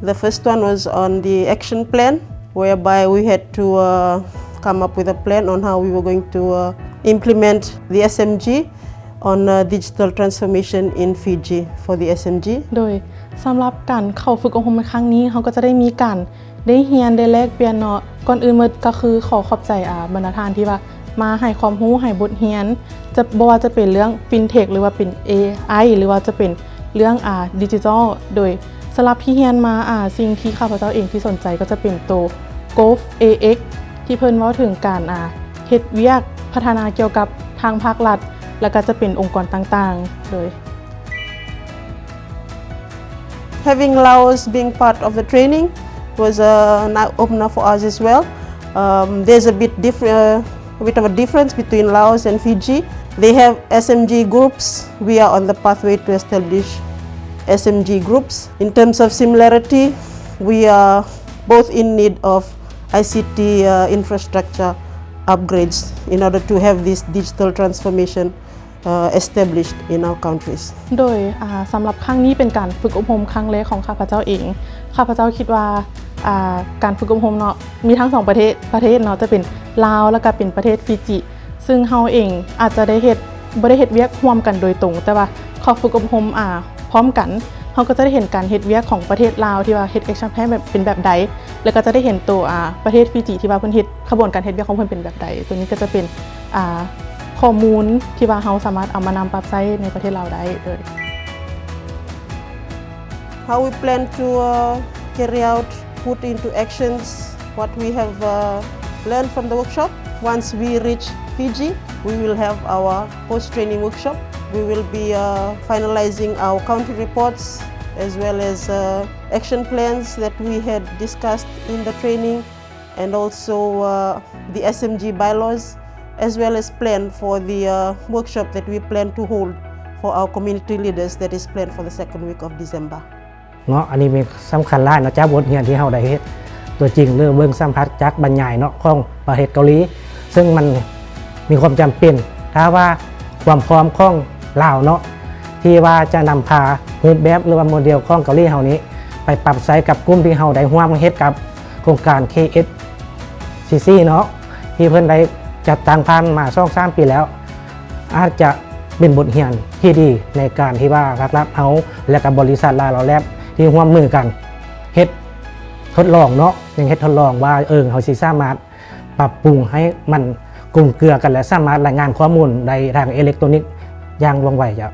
The first one was on the action plan, whereby we had to uh, come up with a plan on how we were going to uh, implement the S M G on uh, digital transformation in Fiji for the S M G. ໂດຍສຳລັບການເຂົ້າຝຶກອົບຮົມໃນຄັ້ງນີ້ ເຮົາກໍຈະໄດ້ມີການໄດ້ຮຽນໄດ້ແລກປ່ຽນເນາະ. ກ່ອນອື່ນໝົດກໍຄືຂໍຂອບໃຈ ອ່າ ບັນດາທ່ານທີ່ວ່າມາໃຫ້ຄວາມຮູ້ ໃຫ້ບົດຮຽນ ຈະ ບໍ່ວ່າຈະເປັນເລື່ອງ fintech ຫຼືວ່າເປັນ ເອໄອ ຫຼືວ່າຈະເປັນເລື່ອງ ອ່າ digital. ໂດຍສຳລັບທີ່ຮຽນມາ ອ່າ ສິ່ງທີ່ຂ້າພະເຈົ້າເອງທີ່ສົນໃຈກໍຈະເປັນໂຕ Gov A X ທີ່ເພິ່ນເວົ້າເຖິງການ ອ່າ ເຮັດວຽກພັດທະນາກ່ຽວກັບທາງພາກລັດ ແລ້ວກໍຈະເປັນອົງກອນຕ່າງໆ ໂດຍ Having Laos being part of the training was uh, an eye-opener for us as well. Um, there's a bit, diff- uh, a bit of a difference between Laos and Fiji. They have S M G groups. We are on the pathway to establish S M G groups. In terms of similarity, we are both in need of I C T uh, infrastructure upgrades in order to have this digital transformation uh, established in our countries. ໂດຍ ອ່າ ສຳລັບຄັ້ງນີ້ເປັນການຝຶກອົບຮົມຄັ້ງແລກຂອງຂ້າພະເຈົ້າເອງ. ຂ້າພະເຈົ້າຄິດວ່າ ອ່າ ການຝຶກອົບຮົມເນາະ ມີທັງສອງປະເທດ ປະເທດເນາະ ຈະເປັນລາວ ແລ້ວກໍເປັນປະເທດຟີຈິ ຊຶ່ງເຮົາເອງອາດຈະໄດ້ເຮັດ ບໍ່ໄດ້ເຮັດວຽກຮ່ວມກັນໂດຍຕົງ ແຕ່ວ່າເຂົ້າຝຶກອົບຮົມ ອ່າ ພ້ອມກັນ ເຮົາກໍຈະໄດ້ເຫັນການເຮັດວຽກຂອງປະເທດລາວ ທີ່ວ່າເຮັດ action plan ແບບ ເປັນແບບໃດ ແລ້ວກໍຈະໄດ້ເຫັນໂຕ ອ່າ ປະເທດຟີຈິ ທີ່ວ່າເພິ່ນເຮັດ ຂະບວນການເຮັດວຽກຂອງເພິ່ນເປັນແບບໃດ. ໂຕນີ້ກໍຈະເປັນ ອ່າ ຂໍ້ມູນທີ່ວ່າເຮົາສາມາດເອົາມານຳປັບໃຊ້ໃນປະເທດລາວໄດ້ເລີຍ. How we plan to uh, carry out, put into actions what we have uh, learned from the workshop. Once we reach Fiji, we will have our post-training workshop. We will be uh, finalizing our country reports as well as uh, action plans that we had discussed in the training and also uh, the S M G bylaws, as well as plan for the uh, workshop that we plan to hold for our community leaders that is planned for the second week of December. ເນາະ ອັນນີ້ມີສຳຄັນຫຼາຍເນາະ ຈາກບົດຮຽນທີ່ເຮົາໄດ້ເຮັດຕົວຈິງ ຫຼື ເບິ່ງສຳຜັດຈາກບັນຍາຍເນາະ ຂອງປະເທດເກົາຫຼີ ເຊິ່ງມັນມີຄວາມຈຳເປັນ ຖ້າວ່າຄວາມພ້ອມຂອງລາວເນາະ ທີ່ວ່າຈະນຳພາຮູບແບບ ຫຼືວ່າໂມເດວຂອງເກົາຫຼີເຮົານີ້ ໄປປັບໃຊ້ກັບກຸ່ມທີ່ເຮົາໄດ້ຮ່ວມເຮັດກັບໂຄງການ K S C C ເນາະ ທີ່ເພິ່ນໄດ້ຈັດຕັ້ງຜ່ານມາສອງສາມປີແລ້ວ ອາດຈະເປັນບົດຮຽນທີ່ດີໃນການທີ່ວ່າພາກລັດເຮົາ ແລະ ກັບບໍລິສັດລາວລາວແລັບ ທີ່ຮ່ວມມືກັນເຮັດທົດລອງເນາະ ຍັງເຮັດທົດລອງວ່າ ເອີ ເຮົາຊິສາມາດປັບປຸງໃຫ້ມັນກົມເກືອກັນ ແລະ ສາມາດລາຍງານຂໍ້ມູນໄດ້ທາງເອເລັກໂຕນິກຢ່າງວ່ອງໄວເຈົ້າ.